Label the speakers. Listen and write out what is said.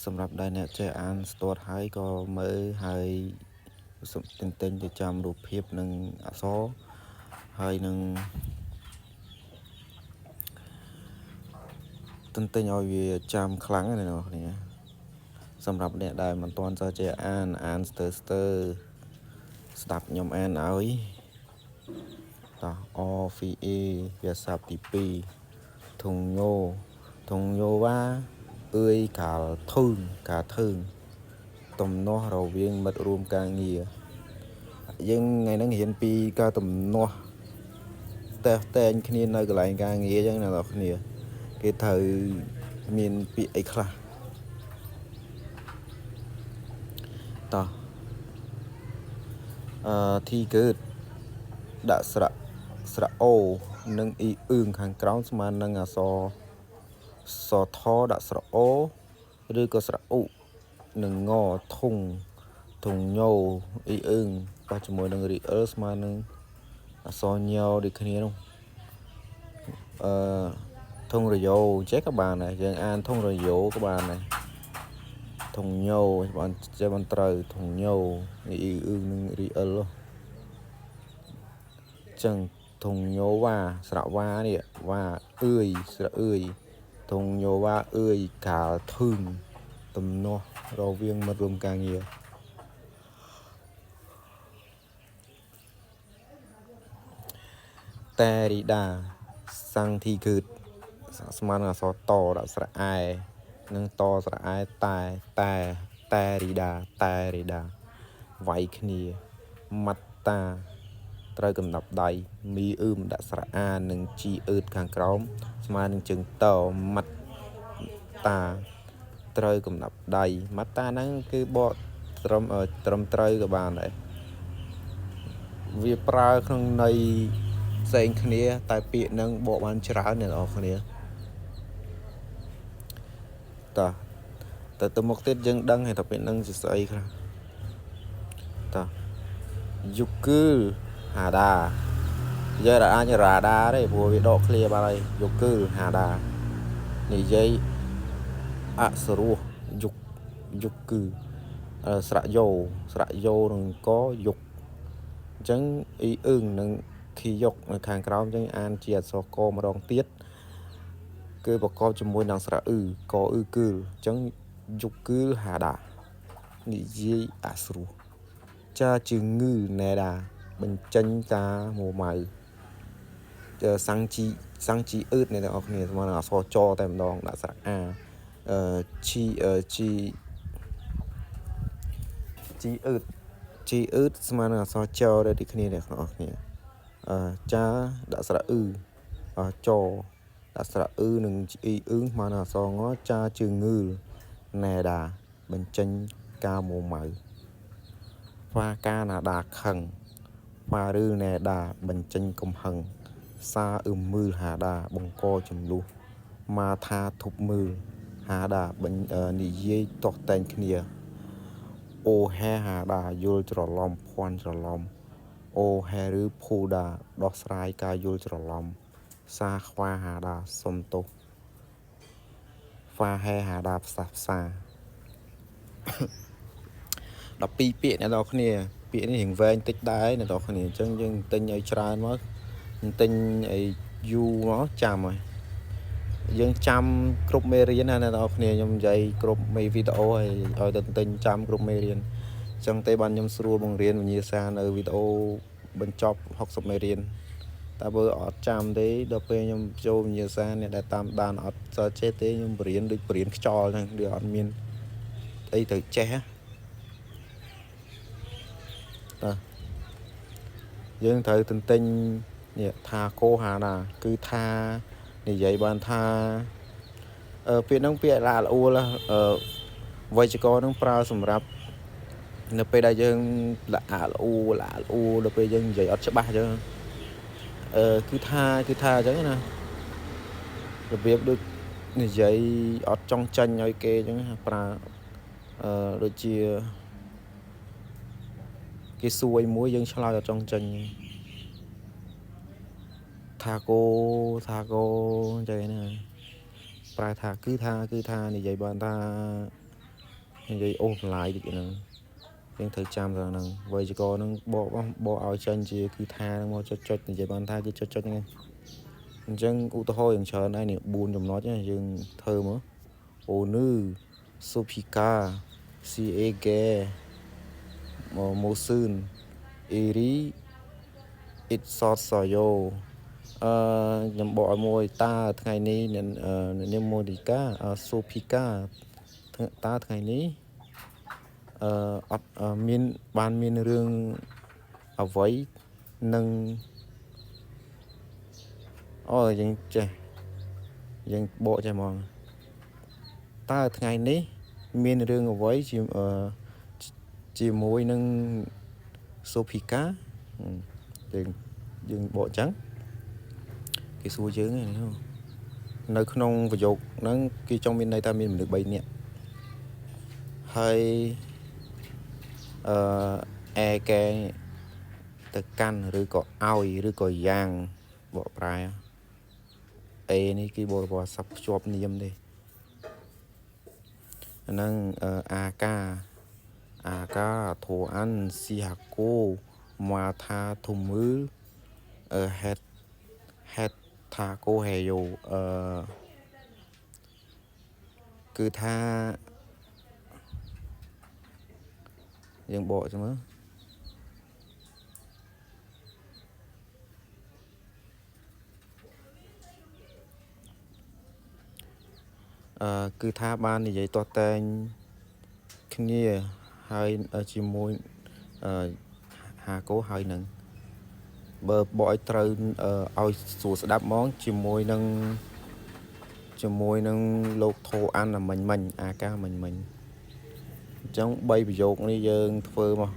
Speaker 1: សម្រាប់ដែលអ្នកចេះអានស្ទាត់ហើយក៏មើលហើយទន្ទិញទៅចាំរូបភាពនិងអក្សរហើយនឹងទន្ទិញឲ្យវាចាំខ្លាំងណាស់អ្នកនរគ្នាសម្រាប់អ្នកដែលមិនទាន់សូវចេះអានអានស្ទើស្ទើស្ដាប់ខ្ញុំអានឲ្យតោះអហ្វីអេវាស័ព្ទទី2ធុងញោធុងញោវ៉ាអឿយកាលធឹងកាធឹងទំនាស់រវាងមិត្តរួមការងារយើងថ្ងៃហ្នឹងរៀនពីការទំនាស់តេះតែងគ្នានៅកន្លែងការងារអញ្ចឹងអ្នកនរគ្នាគេត្រូវមានពាក្យអីខ្លះតោះអឺធីកើតដាក់ស្រៈស្រៈអូនិងអ៊ីអ៊ឺងខាងក្រោមស្មើនឹងអក្សរសថដាក់ស្រៈអូឬក៏ស្រៈអ៊ុនិងងធុងធុងញោអ៊ីអ៊ឺងប៉ះជាមួយនឹងរីអិលស្មើនឹងអក្សរញោដូចគ្នានោះអឺធុងរយោចេះក៏បានដែរយើងអានធុងរយោក៏បានដែរធុងញោបានចេះបានត្រូវធុងញោអ៊ីអ៊ឺងនិងរីអិលចឹងធុងញោវ៉ាស្រៈវ៉ានេះវ៉ាអឿយស្រៈអឿយធុងញោវ៉ាអឿយកាលធឹងទំនាស់រវាងមិត្តរួមការងារតែរីដាសាំងធីគឺតស្មាននឹងអក្សរតដាក់ស្រៈអែនិងតស្រៈអែតែតែតែរីដាតែរីដាវាយគ្នាម៉ាត់តាត្រូវកំណប់ដៃមីអ៊ឺមដាក់ស្រៈអានិងជីអឺតខាងក្រោមស្មើនឹងជើងតម៉ាត់តាត្រូវកំណប់ដៃម៉ាត់តាហ្នឹងគឺបកត្រឹមត្រូវក៏បានដែរវាប្រើក្នុងន័យផ្សេងគ្នាតែពាក្យហ្នឹងបកបានច្រើនអ្នកនរគ្នាតោះទៅមុខទៀតយើងដឹងហើយថាពាក្យហ្នឹងជាស្អីខ្លះតោះយុគឺហាដាយើងអាចរ៉ាដាទេព្រោះវាដកឃ្លាបាត់ហើយយុគឺហាដានិយាយអសរោះយុគយុគឺស្រៈយោស្រៈយោនឹងកយុគអញ្ចឹងអ៊ីអ៊ឹងនឹងខីយុកនៅខាងក្រោមអញ្ចឹងអានជាអក្សរកម្ដងទៀតគឺប្រកបជាមួយនឹងស្រៈអ៊ឺកអ៊ឺគឺអញ្ចឹងយុគឺហាដានិយាយអសរោះចាជើងងឺណែដាបញ្ចេញការមួម៉ៅសាំងជីសាំងជីអឺតអ្នកទាំងអស់គ្នាស្មើនឹងអក្សរចតែម្ដងដាក់ស្រៈអាឈីជីជីអឺតជីអឺតស្មើនឹងអក្សរចដែរដូចគ្នាអ្នកទាំងអស់គ្នាចាដាក់ស្រៈអ៊ឺចដាក់ស្រៈអ៊ឺនិងអ៊ីអ៊ឹងស្មើនឹងអក្សរងចាជើងងឺណែដាបញ្ចេញការមួម៉ៅហ្វាកាណាដាខឹងហ្វាឬណែដាបញ្ចេញកំហឹងសាអ៊ឺមឺលហាដាបង្កចំនួនម៉ាថាធប់មើលហាដានិយាយតោះតែងគ្នាអូហែហាដាយល់ច្រឡំភ័ន្តច្រឡំអូហែឬភូដាដោះស្រាយការយល់ច្រឡំសាខ្វាហាដាសុំទោសហ្វាហែហាដាផ្សះផ្សា12ពាក្យអ្នកនរគ្នាពាក្យនេះរៀងវែងតិចដែរអ្នកនរគ្នាអញ្ចឹងយើងទិញឲ្យច្រើនមកទិញឲ្យយូរមកចាំហើយយើងចាំគ្រប់មេរៀនណាអ្នកនរគ្នាខ្ញុំនិយាយគ្រប់មេវីដេអូឲ្យឲ្យទៅទិញចាំគ្រប់មេរៀនអញ្ចឹងទេបានខ្ញុំស្រួលបង្រៀនវិញ្ញាសានៅវីដេអូបញ្ចប់60មេរៀនតែបើអត់ចាំទេដល់ពេលខ្ញុំចូលវិញ្ញាសាអ្នកដែលតាមដានអត់សូវចេះទេខ្ញុំបរៀនដូចបរៀនខ្យល់ហ្នឹងវាអត់មានអីទៅចេះតើយើងត្រូវទន្ទិញនេះថាកោហាដាគឺថានិយាយបានថាពាក្យហ្នឹងពាក្យឡាល្អួលវេយ្យាករណ៍ហ្នឹងប្រើសម្រាប់នៅពេលដែលយើងលអាល្អួលអាល្អួលដល់ពេលយើងនិយាយអត់ច្បាស់អញ្ចឹងគឺថាអញ្ចឹងណារបៀបដូចនិយាយអត់ចង់ចាញ់ឲ្យគេអញ្ចឹងប្រើដូចជាគេសួរមួយយើងឆ្លើយអត់ចង់ចាញ់ថាគោថាគោអញ្ចឹងណាប្រើថាគឺថានិយាយបានថា និយាយអូសបន្លាយតិចហ្នឹងយើងត្រូវចាំទៅហ្នឹងវេយ្យាករណ៍ហ្នឹងបកបកឲ្យចេញជាគឺថាហ្នឹងមកចុចចុចនិយាយបានថាគឺចុចចុចហ្នឹងអញ្ចឹងឧទាហរណ៍យ៉ាងច្រើនដែរនេះ4ចំណុចយើងធ្វើមកអូនឺសូភីកា CAG ម៉ូស៊ឿនអេរីអ៊ីតសតសយ៉ូអឺខ្ញុំបកឲ្យមួយតើថ្ងៃនេះអ្នកនាងម៉ូនីកាសូភីកាតើថ្ងៃនេះអឺអត់មានបានមានរឿងអ្វីនឹងអូយើងចេះយើងបកចេះហ្មងតើថ្ងៃនេះមានរឿងអ្វីជាជាមួយនឹងសូភីកាយើងយើងបកចឹងគេសួរយើងហ្នឹងនៅក្នុងប្រយោគហ្នឹងគេចង់មានន័យថាមានមនុស្ស3នាក់ហើយអឺអែកែទៅកាន់ឬក៏ឲ្យឬក៏យ៉ាងបកប្រែអេនេះគឺបរិបទស័ព្ទភ្ជាប់នាមទេអាហ្នឹងអាកាអាកាធូអានស៊ីហាកូម៉ាថាធុមឺអឺហេតហេតថាកូហេយ៉ូអឺគឺថាយើងបកចឹងមើលអឺគឺថាបាននិយាយទាស់តែងគ្នាហើយជាមួយអឺហាកូហើយនឹងបើបកឲ្យត្រូវឲ្យស្រួលស្ដាប់ហ្មងជាមួយនឹងលោកធូអានមិញមិញអាកាមិញមិញអញ្ចឹង3ប្រយោគនេះយើងធ្វើមក